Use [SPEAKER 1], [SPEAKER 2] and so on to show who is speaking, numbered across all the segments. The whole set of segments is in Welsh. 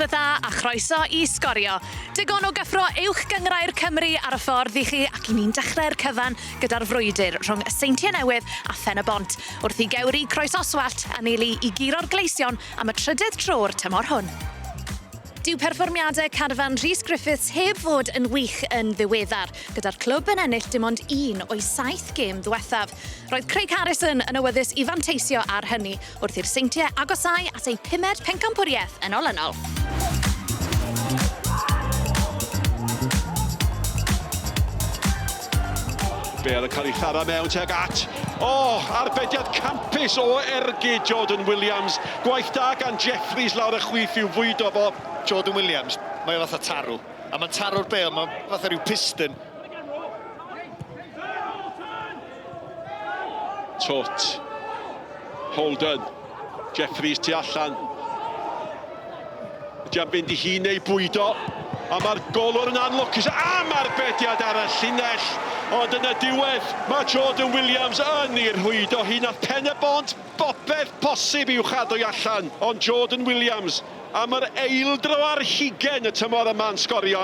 [SPEAKER 1] Noswaith dda a chroeso i Sgorio. Digon o gyffro Uwch Gynghrair Cymru ar y ffordd i chi ac 'yn ni'n dechrau'r cyfan gyda'r frwydr rhwng y Seintiau Newydd a Phen-y-bont wrth i gewri Croesoswallt anelu i guro'r Gleision am y trydydd tro'r tymor hwn. Dyw perfformiadau carfan Rhys Griffiths heb fod yn wych yn ddiweddar, gyda'r clwb yn ennill dim ond un o'i saith gêm ddiwethaf. Roedd Craig Harrison yn awyddus i fanteisio ar hynny wrth i'r Seintiau agosáu at eu pumed pencampwriaeth yn olynol.
[SPEAKER 2] Bale yn cael ei thara mewn tuag at... O! Arbediad campus o ergyd Jordan Williams. Gwaith da gan Jeffries lawr y chwith i'w fwydo fo.
[SPEAKER 3] Jordan Williams, mae o fatha tarw. A mae'n taro'r bêl, mae fatha rhyw piston.
[SPEAKER 2] Tot. Holden. Jeffries tu allan. Ydy am fynd i hun neu bwydo. A mae'r golwr yn anlwcus am arbediad ar y llinell. Ond yn y diwedd, mae Jordan Williams yn ei rhwydo hi. Nath Pen-y-bont bopeth posib i'w chadw hi allan. Ond Jordan Williams am yr eildro ar hugain y tymor yma'n sgorio.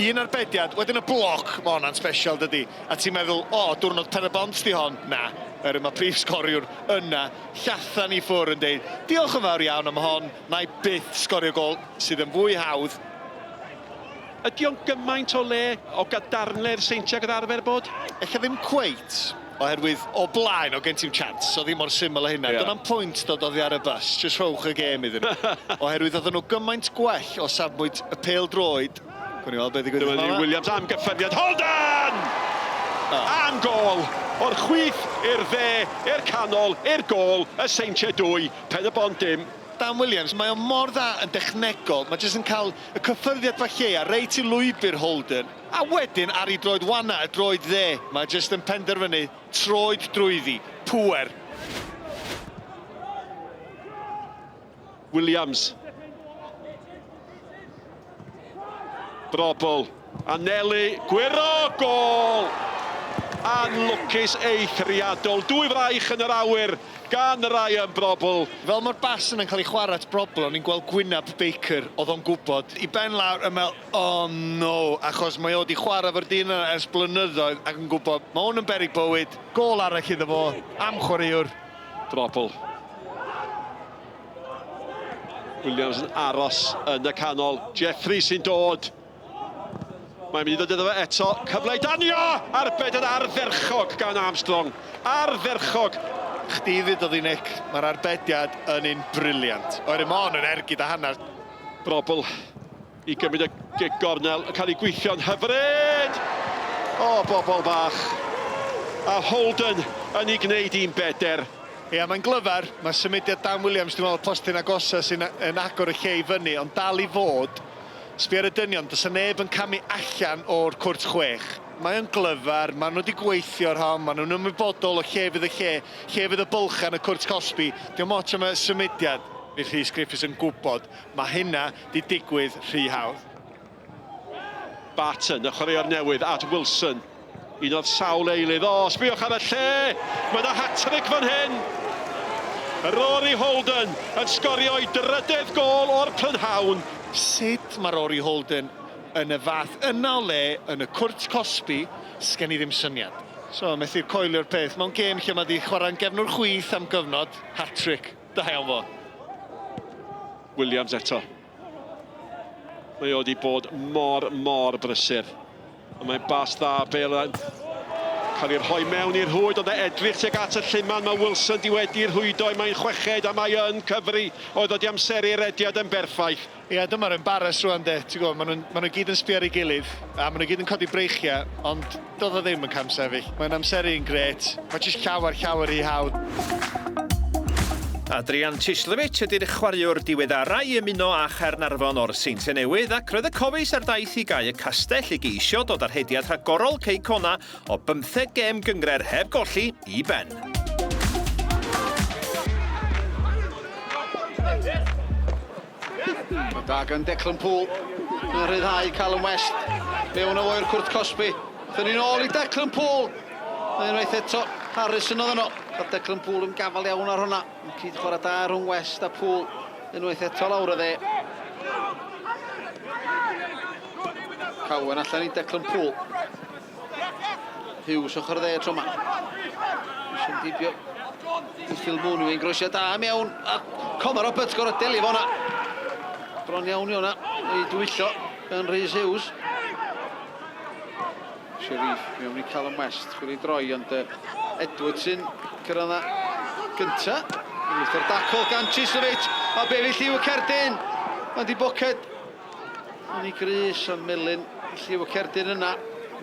[SPEAKER 3] Un arbediad, wedyn y bloc, ma' honna'n sbesial dydi? A ti'n meddwl, o, diwrnod Pen-y-bont 'di hon. Na, oherwydd ma' prif sgoriwr yna, llathan i ffwr' yn deud, diolch yn fawr iawn am hon, na i byth sgorio gôl sydd yn fwy hawdd.
[SPEAKER 2] Ydy o'n gymaint o le o gadarnle'r Seintiau ag oedd arfer bod?
[SPEAKER 3] Ella ddim cweit, oherwydd o blaen o gen ti'm chance, so ddim mor syml â hynna. Yeah. Dyna'n pwynt dod oddi ar y bus, jyst rhowch y gêm iddyn nhw. Oherwydd oedden nhw gymaint gwell o safbwynt y pêl-droed. Gwn i weld beth ddigwydd.
[SPEAKER 2] Dyma ni Williams am gyffyrddiad. Holden! Oh. Am gôl! O'r chwith i'r dde, i'r canol, i'r gôl, y Seintiau 2, Pen-y-bont dim.
[SPEAKER 3] Dan Williams, mae o mor dda yn dechnegol, mae jyst yn cael y cyffyrddiad bach lleia reit i lwybr Holden, a wedyn ar ei droed wana, y droed dde, mae jyst yn penderfynu troed drwyddi, pŵer.
[SPEAKER 2] Williams. Brobl. Anelu. Gwyro! Gôl! Anlwcus eithriadol. Dwy fraich yn yr awyr gan Ryan Brobl.
[SPEAKER 3] Fel mae'r bas yna'n cael ei chwarae at Brobl, o'n i'n gweld gwynab Baker, oedd o'n gwybod. I ben lawr yn meddwl, oh no, achos mae o 'di chwarae efo'r dyn yna ers blynyddoedd ac yn gwybod, mae hwn yn beryg bywyd. Gôl arall iddo fo, am chwaraewr.
[SPEAKER 2] Brobl. Williams yn aros yn y canol. Jeffrey sy'n dod. Mae'n mynd i ddod iddo fe eto. Cyfle i danio! Arbed yn ardderchog gan Armstrong. Ardderchog!
[SPEAKER 3] Chdi ddudodd i Nick, mae'r arbediad yn un brilliant. Oherwydd mae hon yn ergyd a hanner.
[SPEAKER 2] Brobl i gymryd y gig gornel, yn cael ei gweithio'n hyfryd! O, bobl fach. A Holden yn ei gwneud hi'n beder.
[SPEAKER 3] Ia, mae'n glyfar. Mae symudiad Dan Williams, dwi'n meddwl, y postyn agosa sy'n yn agor y lle i fyny, ond dal i fod, sbia ar y dynion, does 'na neb yn camu allan o'r cwrt chwech. Mae o'n glyfar, maen nhw wedi gweithio ar hon, maen nhw'n ymwybodol o lle fydd y lle, lle fydd y bylchau yn y cwrt cosbi. Dio'm ots am y symudiad. Fydd Rhys Griffiths yn gwybod, mae hynna 'di digwydd rhy hawdd.
[SPEAKER 2] Barton, y chwaraewr newydd, at Wilson. Un o'r sawl eilydd. O, sbïwch ar y lle! Mae yna hat-trick fan hyn! Rory Holden yn sgorio ei drydedd gôl o'r prynhawn.
[SPEAKER 3] Sut mae Rory Holden yn y fath yna o le yn y cwrt cosbi, sgen i ddim syniad. So, methu'r coelio'r peth. Mewn gêm lle mae 'di chwarae'n gefnwr chwith am gyfnod, hat-trick. Da iawn fo.
[SPEAKER 2] Williams eto. Mae o wedi bod mor, mor brysur. Ond mae'n bas dda, Bale yn cael ei rhoi mewn i'r rhwyd, ond e edrych tuag at y lluman, mae Wilson di wedi rhwydo, mae'n chweched a mae yn cyfri, oedd o di amseru'r rediad yn berffaith.
[SPEAKER 3] Ia, dyma'r embarrass rwan de, ti'n gwybod, maen nhw'n ma nhw gyd yn sbio ar ei gilydd, a maen nhw gyd yn codi breichiau, ond doedd o ddim yn camsefyll. Mae'n amseru yn grêt, mae jyst llawer, llawer rhy hawdd.
[SPEAKER 4] Adrian Cieślewicz ydy'r chwaraewr diweddara i ymuno â Chaernarfon o'r Seintiau Newydd ac roedd y Cofis ar daith i Gae y Castell i geisio dod â'r rhediad rhagorol Cei Connah o bymtheg gêm gynghrair heb golli i ben.
[SPEAKER 5] Mae da gan Declan Poole. Yn rhyddhau Callum West. Mewn o i'r cwrt cosbi. Thyn ni'n ôl i Declan Poole. Unwaith eto, Harrison oedd yno. Cael Declan Poole yn gafael iawn ar hwnna. Yn cyd chwarae da rhwng West a Poole. Unwaith eto lawr y dde. Cowan allan i Declan Poole. Hughes ochr dde tro yma. Eisiau dibio i Phil Mooney, yn groesiad da mewn. A Conor Roberts gorau delio fo hwnna. Bron iawn i hwnna. Ei dwyllo gan Rhys Hughes. Sherif mewn i Callum West, chwilio i droi, ond uh, Edwards sy'n cyrraedd yna gynta. Unwaith o'r dacl gan Chislovic, a be fi lliw y cerdyn. Mae'n di boced. Yn ei grys a melyn lliw y cerdyn yna.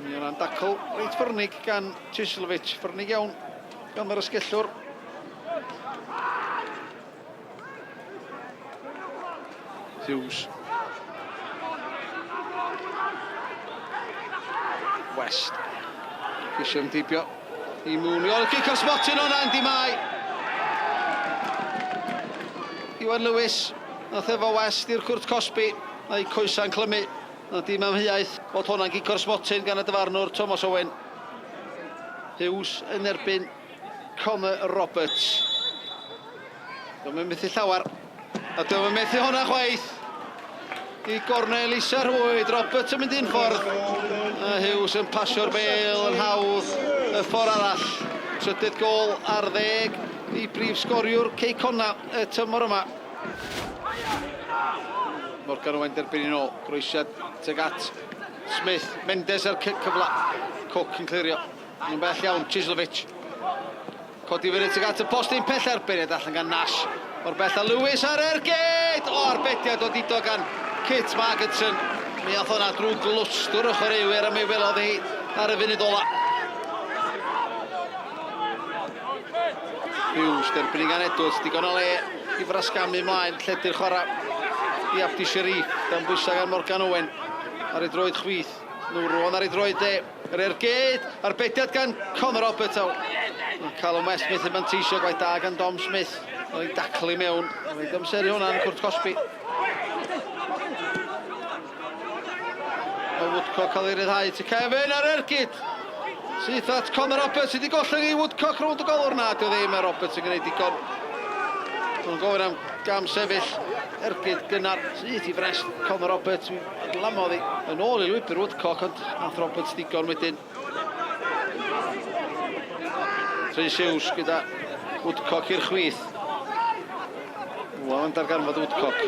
[SPEAKER 5] Mi o'na'n dacl reit ffyrnig gan Chislovic, ffyrnig iawn gan yr ysgellwr. Hughes. West. Ceisio ymdeibio i Mooney. O'r cic o'r smotyn o'na, Andy Mai. Iwan Lewis, nath efo West i'r cwrt cosbi, a'i coesa'n clymu. Na dim amheuaeth bod hwnna'n gic o'r smotyn gan y dyfarnwr Thomas Owen. Hughes yn erbyn Connor Roberts. Dio'm yn methu llawer. A dio'm yn methu hwnna chwaith. I gornel isa rhwyd. Roberts yn mynd un ffordd. A Hughes yn pasio'r bel yn hawdd y ffordd arall. Trydydd gol ar ddeg i brif sgoriwr Cei Connah y tymor yma. Morgan Owen derbyn i'n ôl. Groesiad tuag at Smith. Mendes ar cyfle. Cook yn clirio. Yn bell iawn, Chislovic. Codi fyny tuag at y postyn pell arbediad allan gan Nash. O'r bell a Lewis ar ergyd! O, arbediad o dido gan Kit Margetson. Mi ath hwnna drwy glwstwr y chwaraewyr a mi welodd hi ar y funud ola. Hughes derbyn i gan Edwards, digon o le i frasgamu mlaen, lledu'r chwarae i Abdi Sharif, dan bwysau gan Morgan Owen ar ei droed chwith. Nwrwan ar ei droed dde. Yr ergyd, arbediad gan Conor Roberts. Mae Callum West methu manteisio, gwaith da gan Dom Smith. Mae'n ei dacl i mewn, mae'n ei amseru hwnna yn cwrt cosbi. Mae Woodcock cael ei ryddhau to Kevin ar ergyd. Syth at Conor Roberts sydd wedi gollwng i Woodcock rownd y golwr na, dio ddim, mae Roberts yn gwneud digon. Mae'n gofyn am gam sefyll ergyd gynnar syth i frest Conor Roberts. Lamodd hi yn ôl i lwybr Woodcock, ond nath Roberts digon wedyn. Rhys Hughes gyda Woodcock i'r chwith. Wel, yn darganfod Woodcock.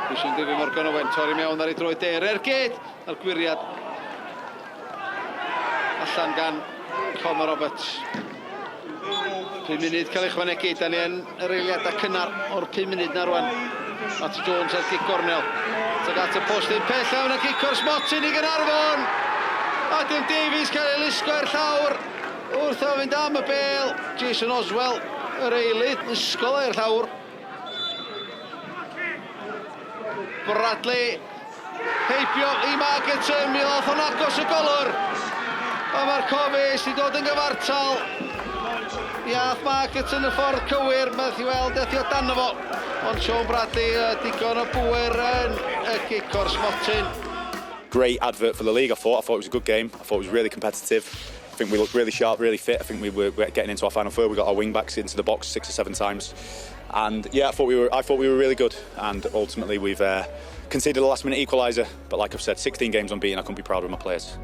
[SPEAKER 5] Rhys yn David Morgan Owen, torri mewn ar ei droed de. Ergyd a'r gwiriad allan gan Conor Roberts. 5 munud cael ei chwanegu, da ni yn yr eiliadau cynnar o'r 5 munud na rwan. Matty Jones ar gic gornel. Tuag at y post un pell iawn a gic o'r smotyn i Gaernarfon. Adam Davies cael ei lusgo i'r llawr wrth o fynd am y bel. Jason Oswell, yr eilydd, lusgo i'r llawr. Bradley heibio i Margetson, mi ddoth o'n agos y golwr. A mae'r Cofis wedi dod yn gyfartal. Mi ath Margetson y ffordd cywir, mae i weld ethi o dan fo. Ond Sean Bradley digon o bŵer yn y gic o'r smotyn.
[SPEAKER 6] Great advert for the league, I thought. I thought it was a good game. I thought it was really competitive. I think we looked really sharp, really fit. I think we were getting into our final third. We got our wing backs into the box six or seven times. And yeah, I thought we were I thought we were really good. And ultimately we've conceded a last minute equaliser. But like I've said, 16 games unbeaten, I couldn't be prouder of my players.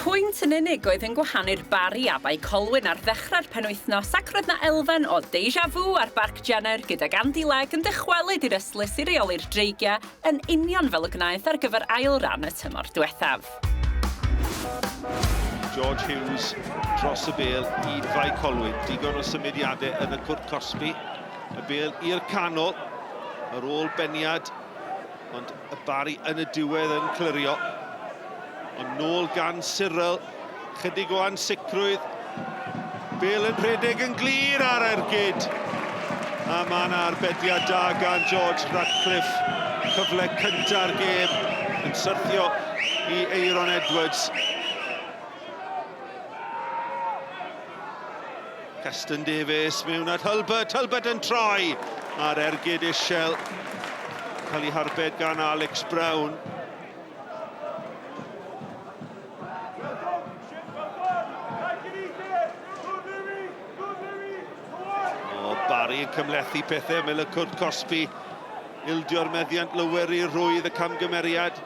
[SPEAKER 7] Pwynt yn unig oedd yn gwahanu'r Barri a Bae Colwyn ar ddechrau'r penwythnos ac roedd 'na elfen o deja vu ar Barc Jenner gydag Andy Legg yn dychwelyd i'r ystlys i reoli'r Dreigiau yn union fel y gwnaeth ar gyfer ail ran y tymor diwethaf.
[SPEAKER 8] George Hughes dros y bêl i Fae Colwyn. Digon o symudiadau yn y cwrt cosbi. Y bêl i'r canol ar ôl beniad, ond y Barri yn y diwedd yn clirio. Ond nôl gan Cyril, chydig o ansicrwydd. Bêl yn rhedeg yn glir ar ergyd. A mae yna arbediad da gan George Ratcliffe. Cyfle cynta'r gêm yn syrthio i Eiron Edwards. Keston Davies mewn at Hulbert. Hulbert yn troi ar ergyd isel. Cael ei harbed gan Alex Brown. O, Barry yn cymhlethu pethau, Miller Cwrt Cosby. Ildio'r meddiant Lowery, rhwydd y camgymeriad.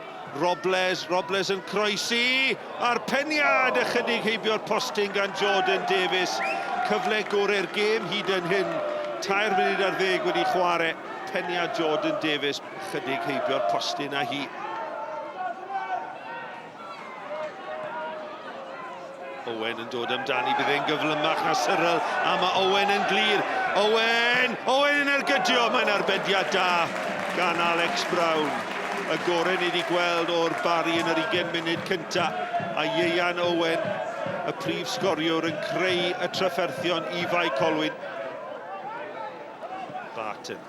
[SPEAKER 8] Robles, Robles yn croesi, a'r peniad ychydig heibio'r postyn gan Jordan Davies. Cyfle gorau'r gêm hyd yn hyn. 3 munud ar ddeg wedi chwarae. Peniad Jordan Davies, ychydig heibio'r postyn a hi. Owen yn dod amdani, bydd e'n gyflymach na Cyril, a mae Owen yn glir. Owen! Owen yn ergydio, mae'n arbediad da gan Alex Brown. Y gorau ni wedi gweld o'r Barry yn yr 20 munud cynta, a Ieuan Owen, y prif sgoriwr, yn creu y trafferthion i Fae Colwyn. Barton.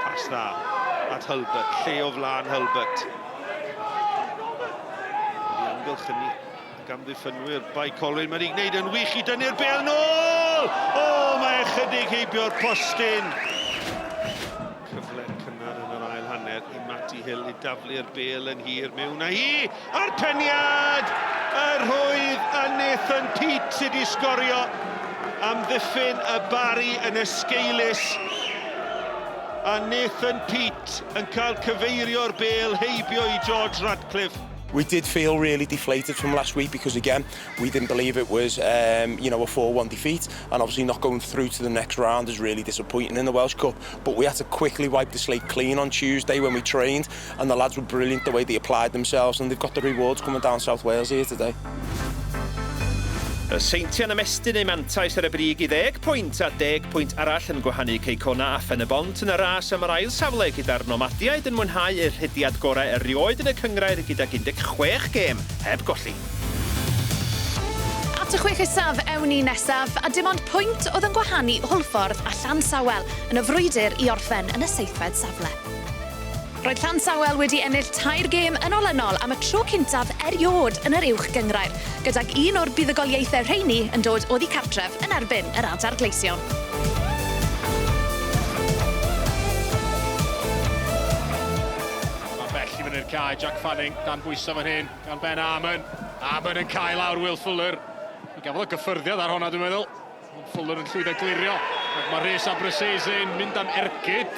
[SPEAKER 8] Pas dda at Hulbert, lle o flaen Hulbert. Wedi amgylchynu ac amddiffynwyr Bae Colwyn. Mae wedi gwneud yn wych i dynnu'r bêl nôl! O, mae ychydig heibio'r postyn. Cyfle cynnar yn yr ail hanner i Matty Hill i daflu'r bêl yn hir mewn â hi. A'r peniad! Y rhwydd a Nathan Peate sydd wedi sgorio. Amddiffyn y Barry yn esgeulus. A Nathan Peate yn cael cyfeirio'r bêl heibio i George Ratcliffe.
[SPEAKER 9] We did feel really deflated from last week because again we didn't believe it was um, you know a 4-1 defeat and obviously not going through to the next round is really disappointing in the Welsh Cup but we had to quickly wipe the slate clean on Tuesday when we trained and the lads were brilliant the way they applied themselves and they've got the rewards coming down South Wales here today.
[SPEAKER 4] Y Seintiau'n ymestyn eu mantais ar y brig i ddeg pwynt a deg pwynt arall yn gwahanu Cei Connah a Phen-y-bont yn y ras am yr ail safle gyda'r Nomadiaid yn mwynhau eu rhediad gorau erioed yn y cynghrair gydag 16 gêm heb golli.
[SPEAKER 1] At y chwech isaf ewn ni nesaf, a dim ond pwynt oedd yn gwahanu Hwlffordd a Llansawel yn y frwydr i orffen yn y seithfed safle. Roedd Llansawel wedi ennill tair gêm yn olynol am y tro cyntaf eriôd yn yr Uwch Gynghrair, gydag un o'r buddugoliaethau rheini yn dod oddi cartref yn erbyn yr Adar Gleision.
[SPEAKER 10] Mae bell i fyny'r cae, Jack Fanning dan bwyso fan hyn gan Ben Armon. Armon yn cael lawr Will Fuller. Mi gafodd o gyffyrddiad ar honna dwi'n meddwl. Ond Fuller yn llwyddo glirio. Ac mae Rhys Abruzzese mynd am ergyd.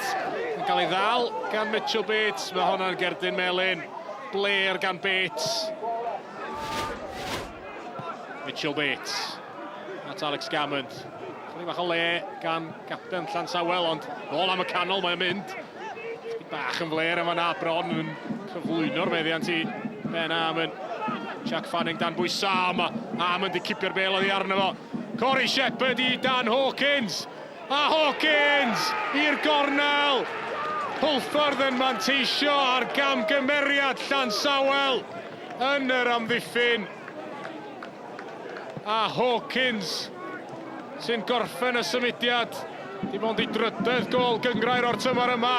[SPEAKER 10] Yn cael ei ddal gan Mitchell Bates. Mae honna'n gerdyn melyn. Blair gan Bates. Mitchell Bates. At Alex Gammond. Chydig bach o le gan gapten Llansawel, ond nôl am y canol mae'n mynd. Chydig bach yn fler yn fanna, bron yn cyflwyno'r meddiant i Ben Armon. Jack Fanning dan bwysau, mae Armon di cipio'r bel oddi arno fo. Corey Shepherd i Dan Hawkins. A Hawkins i'r gornel. Hwlffordd yn manteisio ar gamgymeriad Llansawel yn yr amddiffyn. A Hawkins sy'n gorffen y symudiad. Dim ond i drydedd gol gyngrair o'r tymor yma.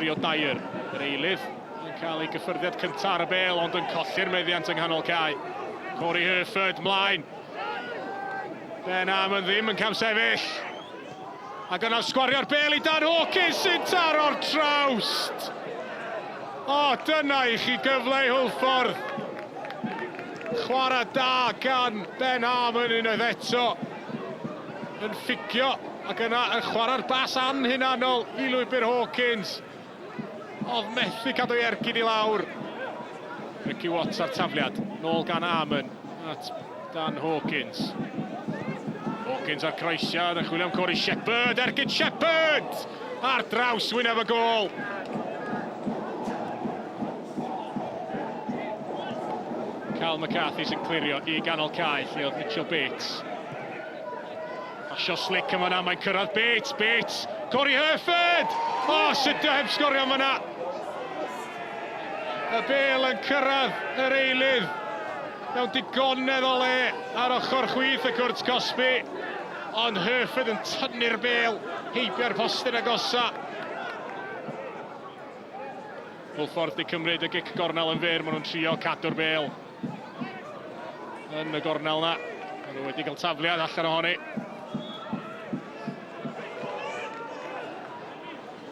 [SPEAKER 10] Rio Dyer, yr eilydd, yn cael ei gyffyrddiad cyntaf ar y bel, ond yn colli'r meddiant yng nghanol cae. Corey Herford, mlaen. Ben Armand ddim yn camsefyll. Ac yna sgwario'r bel i Dan Hawkins sy'n taro'r trawst. O, dyna i chi gyfle i Hwlffordd. Chwarae da gan Ben Harmon unwaith eto. Yn fficio ac yna yn chwarae'r bas anhunanol i lwybr Hawkins. Oedd methu cadw ei ergyd i lawr. Ricky Watts a'r tafliad. Nôl gan Armon at Dan Hawkins. Hawkins a'r croesiad yn chwilio am Corey Shepherd. Ergyd Shepherd! Ar draws wyneb y gôl. Cal McCarthy sy'n clirio i ganol cae lle oedd Mitchell Bates. Pasio slick yn fanna, mae'n cyrraedd Bates, Bates, Corey Herford! O, oh, sut dio heb sgorio yn fanna? Y bel yn cyrraedd yr eilydd mewn digonedd o le ar ochr chwith y cwrt cosbi. Ond Herford yn tynnu'r bel heibio'r postyn agosa. Hwlffordd di cymryd y gic gornel yn fyr, maen nhw'n trio cadw'r bel yn y gornel na. Maen nhw wedi cael tafliad allan ohoni.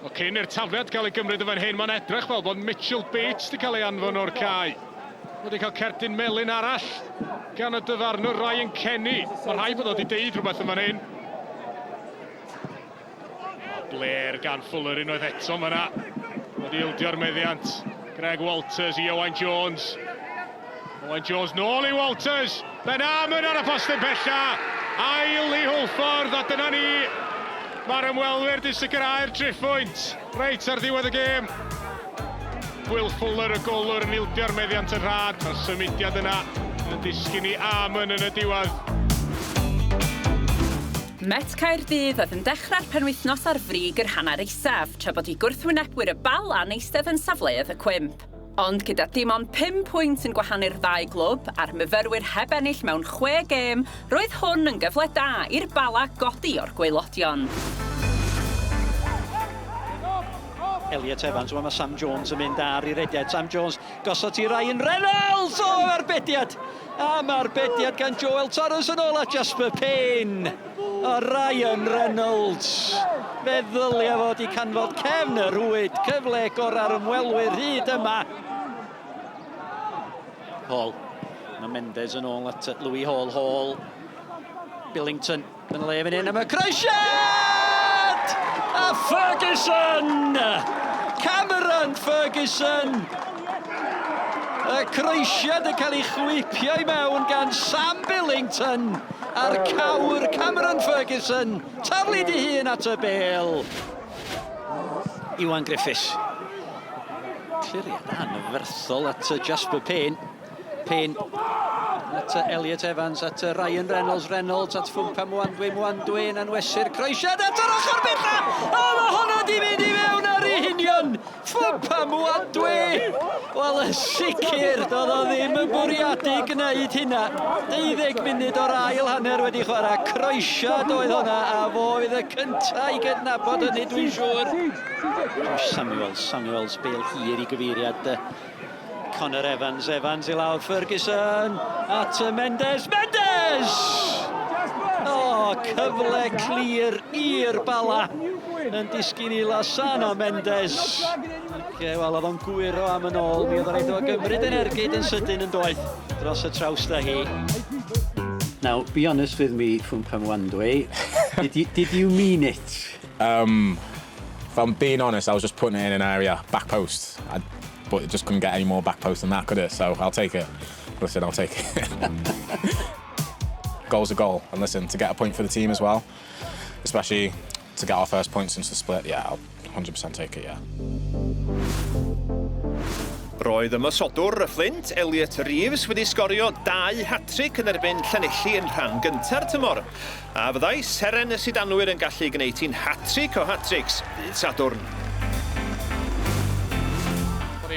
[SPEAKER 10] O cyn i'r tafliad gael ei gymryd yn fan hyn, mae'n edrych fel bod Mitchell Bates wedi cael ei anfon o'r cae. Wedi cael cerdyn melyn arall gan y dyfarnwr Ryan Kenny. Mae rhaid bod o wedi deud rhywbeth yn fan hyn. Blair gan Fuller unwaith eto fyna. Wedi ildio'r meddiant. Greg Walters i Owain Jones. Owain Jones nôl i Walters. Ben Amon ar y postyn pella. Ail i Hwlffordd a dyna ni. Mae'r ymwelwyr di sicrhau'r triphwynt reit ar ddiwedd y gêm. Will Fuller y golwr yn ildio'r meddiant yn rhad. Mae'r symudiad yna yn disgyn i Amon yn y diwedd.
[SPEAKER 7] Met Caerdydd oedd yn dechrau'r penwythnos ar frig yr hanner isaf, tra bod eu gwrthwynebwyr y Bala'n eistedd yn safleoedd y cwymp. Ond gyda dim ond pum pwynt yn gwahanu'r ddau glwb, a'r myfyrwyr heb ennill mewn chwe gêm, roedd hwn yn gyfle da i'r Bala godi o'r gwaelodion.
[SPEAKER 5] Elliot Evans, wel mae Sam Jones yn mynd ar i rediad. Sam Jones gosod i Ryan Reynolds! O, arbediad! Am arbediad gan Joel Torres yn ôl at Jasper Payne. O, Ryan Reynolds. Fe ddylia fod i canfod cefn y rhwyd. Cyfle gorau'r ymwelwyr hyd yma. Hall. Mae Mendes yn ôl at Louis Hall. Hall. Billington. Yn le fan hyn am y croesiad! A Ferguson! Cameron Ferguson! Y croesiad yn cael ei chwipio i mewn gan Sam Billington a'r cawr Cameron Ferguson taflu di hun at y bel. Iwan Griffiths. Cliriad anferthol at Jasper Payne. Payne at Elliot Evans, at Ryan Reynolds, Reynolds at Fwmpa Mwandwe, Mwandwe yn anwesu'r croesiad at yr ochr bella! A mae hwnna di mynd i fewn ar ei hunion! Fwmpa Mwandwe! Wel, yn sicr, doedd o ddim yn bwriadu gwneud hynna. 12 munud o'r ail hanner wedi chwarae, croesiad oedd hwnna, a fo oedd y cyntaf i gydnabod hynny, dwi'n siŵr. Josh Samuels, Samuels, bel hir i gyfeiriad Connor Evans, Evans i lawr, Ferguson at Mendes, Mendes! O, oh, cyfle clir i'r Bala yn disgyn i Lasana Mendes. Ac, wel, oedd o'n gwyro am yn ôl, mi oedd rhaid o gymryd yn ergyd yn sydyn yn doedd dros y traws da hi. Now, be honest with me, Fwmpa Mwandwe, did you, did you mean it?
[SPEAKER 6] If I'm being honest, I was just putting it in an area, back post. I, but it just couldn't get any more back post than that, could it? So I'll take it. Listen, I'll take it. Goal's a goal, and listen, to get a point for the team as well, especially to get our first point since the split, yeah, I'll 100% take it, yeah.
[SPEAKER 4] Roedd ymosodwr y Fflint, Elliot Reeves, wedi sgorio dau hat-tric yn erbyn Llanelli yn rhan gynta'r tymor. A fyddai seren y sidanwyr yn gallu gwneud hi'n hat-tric o hat-trics ddydd Sadwrn?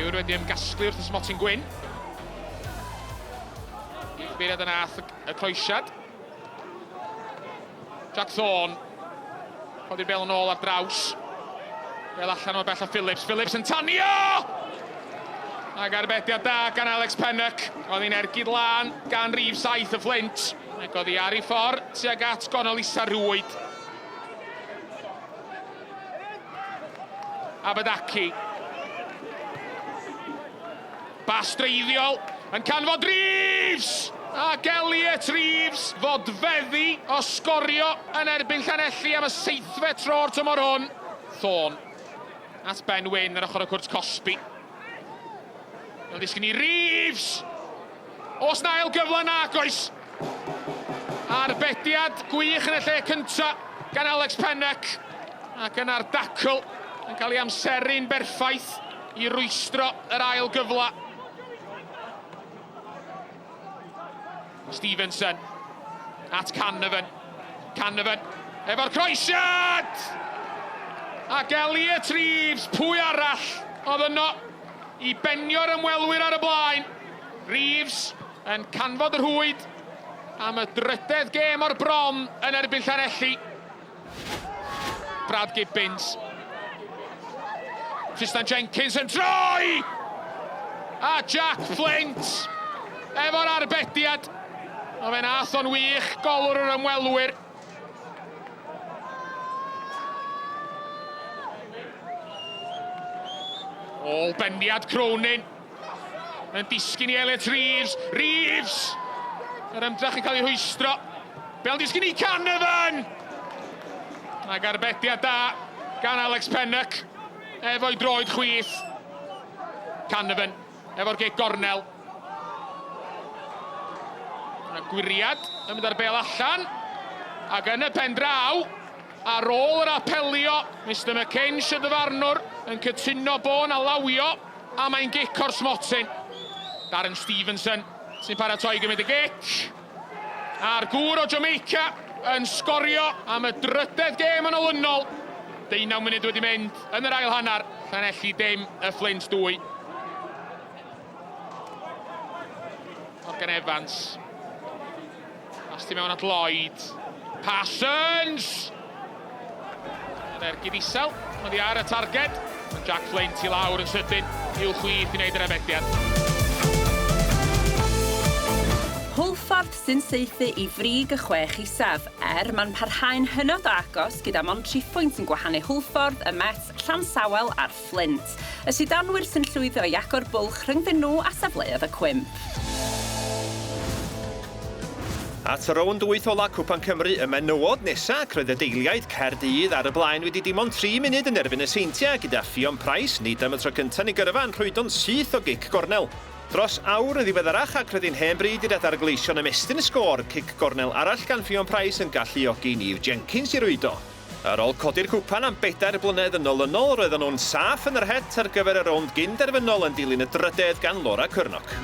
[SPEAKER 10] Chwaraewyr wedi ymgasglu wrth y smotyn gwyn. I'r cyfeiriad yna ath y croesiad. Jack Thorne. Codi'r bel yn ôl ar draws. Bel allan o bell o Phillips. Phillips yn tanio! Ac arbediad da gan Alex Pennock. Oedd hi'n ergyd lân gan rif 7 y Fflint. Ac oedd hi ar ei ffordd tuag at gonol isa rwyd. Abadaki. Bas dreiddiol yn canfod Reeves! Ac Elliot Reeves fodfeddi o sgorio yn erbyn Llanelli am y seithfed tro'r tymor hwn. Thorne at Ben Wyn ar ochr y cwrt cosbi. Mae'n disgyn i Reeves! Oes na ail gyfle? Nac oes. Arbediad gwych yn y lle cynta gan Alex Pennock. Ac yna'r dacl yn cael ei amseru'n berffaith i rwystro yr ail gyfle. Stevenson at Canavan. Canavan efo'r croesiad! Ac Elliot Reeves, pwy arall oedd yno i benio'r ymwelwyr ar y blaen? Reeves yn canfod y rhwyd am y drydedd gêm o'r bron yn erbyn Llanelli. Brad Gibbins. Tristan Jenkins yn troi! A Jack Flint efo'r arbediad. O fe'n ath o'n wych, golwr yr ymwelwyr. Ôl bendiad Cronin. Yn disgyn i Elliot Reeves. Reeves! Yr ymdrech yn cael ei rhwystro. Bel disgyn i Canavan! Ac arbediad da gan Alex Pennock. efo'i droed chwith. Canavan efo'r gic gornel. Yna gwiriad yn mynd ar bel allan. Ac yn y pen draw, ar ôl yr apelio, Mister McKinch y dyfarnwr yn cytuno bo na lawio a mae'n gic o'r smotyn. Darren Stevenson sy'n paratoi i gymryd y gic. A'r gŵr o Jamaica yn sgorio am y drydedd gêm yn olynol. Deunaw munud wedi mynd yn yr ail hanner. Llanelli dim, y Fflint 2. Morgan Evans. Pas tu mewn at Lloyd. Parsons! Yr ergyd isel, oddi ar y targed. Mae Jack Flint i lawr yn sydyn i'w chwith i wneud yr arbediad.
[SPEAKER 7] Hwlffordd sy'n saethu i frig y chwech isaf, er mae'n parhau'n hynod o agos gyda mond triphwynt yn gwahanu Hwlffordd, y Met, Llansawel a'r Fflint. Y sidanwyr sy'n llwyddo i agor bwlch rhyngddyn nhw a safleoedd y cwymp.
[SPEAKER 4] At rownd wyth ola Cwpan Cymru y menywod nesa, ac roedd y deiliaid Caerdydd ar y blaen wedi dim ond 3 munud yn erbyn y Seintiau, gyda Ffion Price, nid am y tro cyntaf yn ei gyrfa, yn rhwydo'n syth o gic gornel. Dros awr yn ddiweddarach ac roedd hi'n hen bryd i'r Adar Gleision ymestyn y sgôr, cic gornel arall gan Ffion Price yn galluogi Niamh Jenkins i rwydo. Ar ôl codi'r cwpan am bedair blynedd yn olynol, roedden nhw'n saff yn yr het ar gyfer y rownd gyn-derfynol yn dilyn y drydedd gan Laura Curnock.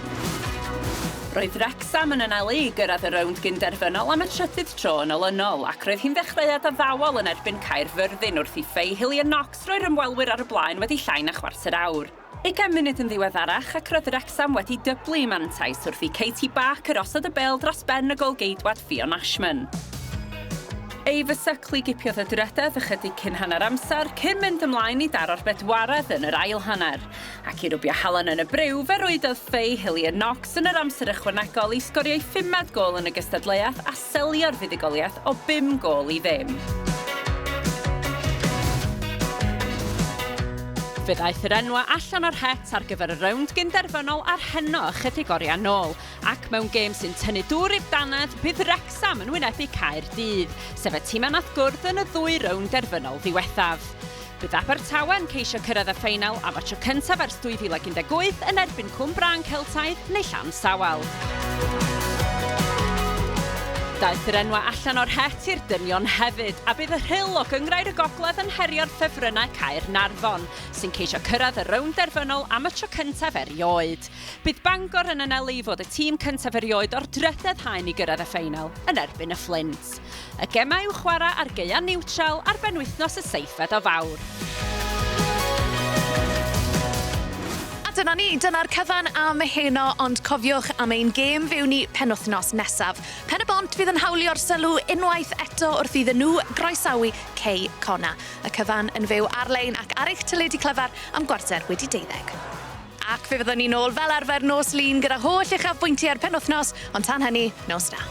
[SPEAKER 7] Roedd Wrecsam yn anelu i gyrraedd y rownd gyn-derfynol am y trydydd tro yn olynol, ac roedd hi'n ddechreuad addawol yn erbyn Caerfyrddin wrth i Faye Hillier-Knox roi'r ymwelwyr ar y blaen wedi llai na chwarter awr. Ugain munud yn ddiweddarach ac roedd Wrecsam wedi dyblu eu mantais wrth i Katie Barker osod y bêl dros ben y gôl-geidwad Ffion Ashman. Ava Suckley gipiodd y drydedd ychydig cyn hanner amser, cyn mynd ymlaen i daro'r bedwaredd yn yr ail hanner. Ac i rwbio halen yn y briw, fe rwydodd Faye Hillier-Knox yn yr amser ychwanegol i sgorio'i phumed gôl yn y gystadleuaeth a selio'r fuddugoliaeth o bum gôl i ddim. Fe ddaeth yr enwau allan o'r het ar gyfer y rownd gynderfynol ar heno ychydig oriau nôl, ac mewn gêm sy'n tynnu dŵr i'r dannedd, bydd Wrecsam yn wynebu Caerdydd, sef y timau nath gwrdd yn y ddwy rownd derfynol ddiwethaf. Bydd Abertawe yn ceisio cyrraedd y ffeinal am y tro cyntaf ers 2018 yn erbyn Cwm Brân Celtaidd neu Llansawel. Daeth yr enwau allan o'r het i'r dynion hefyd, a bydd y Rhyl o Gynghrair y Gogledd yn herio'r ffefrynnau Caernarfon, sy'n ceisio cyrraedd y rownd derfynol am y tro cyntaf erioed. Bydd Bangor yn anelu i fod y tîm cyntaf erioed o'r drydedd haen i gyrraedd y ffeinal, yn erbyn y Fflint. Y gemau i'w chwarae ar gaeau niwtral ar benwythnos y seithfed o Fawrth.
[SPEAKER 1] A dyna ni, dyna'r cyfan am heno, ond cofiwch am ein gêm fyw ni penwythnos nesaf. Pen y Bont fydd yn hawlio'r sylw unwaith eto wrth iddyn nhw groesawu Cei Connah. Y cyfan yn fyw ar-lein ac ar eich teledu clyfar am gwarter wedi deuddeg. Ac fe fyddwn ni nôl fel arfer nos Lun gyda holl uchafbwyntiau'r penwythnos, ond tan hynny, nos da.